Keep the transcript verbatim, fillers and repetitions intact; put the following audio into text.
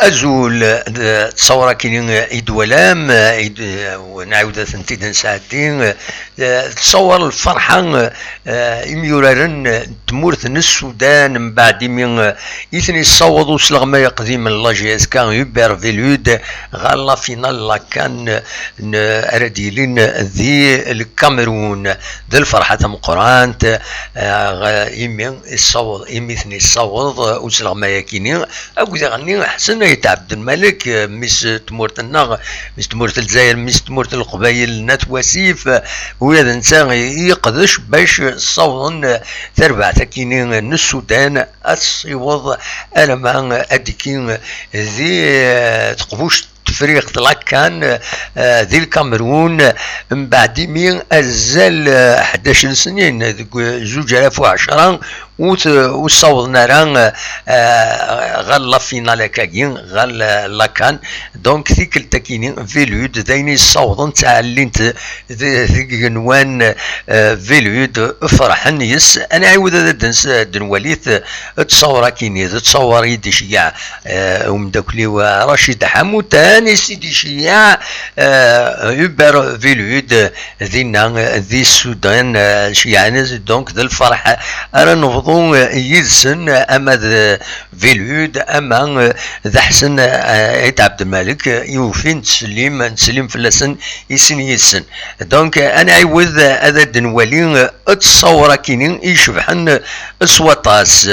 Azul, d ttṣawṛa-kini i d-twalam, i d-, nɛiwed ad tent-id-nesɛeddi, d ttṣawṛa n lferḥa, eh, imyuraren n tmurt n Sudan, mbeɛd imi, eh, i ten-yessaweḍ usleɣmay aqdim n la J S K Hubert Velud ɣer la finale la CAN n, ara d-yilin di Lkamerun. D lferḥa tameqqrant, eh, imi yessaweḍ, imi ten-yessaweḍ, eh, usleɣmay-akini, akked iɣenni Ḥsen Ayt Ɛebdelmalek, eh, mmi-s n tmurt-nneɣ, mmi-s n tmurt n Lezzayer, mmi-s n tmurt n Leqbayel n At Wasif, eh, ula d netta i yeqdec bac ssawḍen, eh, tarbaɛt-akini n Sudan ad tessiweḍ alamma ad d-tekki di, eh, teqbuct Tefriqt la CAN, eh, di Lkamerun, mbeɛd imi azal, eh, ḥdac n snin, deg zuǧ alaf u ɛecṛa, ur t-, ur ssawḍen ara, eh, ɣer la finale akkagi, ɣer la, la CAN. Donc, tikkelt-akini, Velud, d ayen yessawḍen ttɛellint d-, deg igenwan, eh, Velud, ferḥen yes. Ad nɛiwed ad d-, ad d-nwali t-, ttṣawṛa-kini, d ttṣawṛa i d-iceyyeɛ, eh, umeddakel-iw, eh, Racid Ḥamutan, i s-id-iceyyeɛ, eh, Hubert Velud, eh, dinna, eh, di Sudan, eh, ceyyɛen-as, donc, d lferḥ ara nebḍu, eh, yid-sen, eh, ama d Velud, ama, eh, d Ḥsen, eh, Ayt Ɛebdelmalek, eh, i ufin ttsellim, ttsellim fell-asen i sin yid-sen. Donc, eh, ad nɛiwed, eh, ad d-nwali, eh, ttṣawṛa-kini i icebḥen, eh, s waṭas.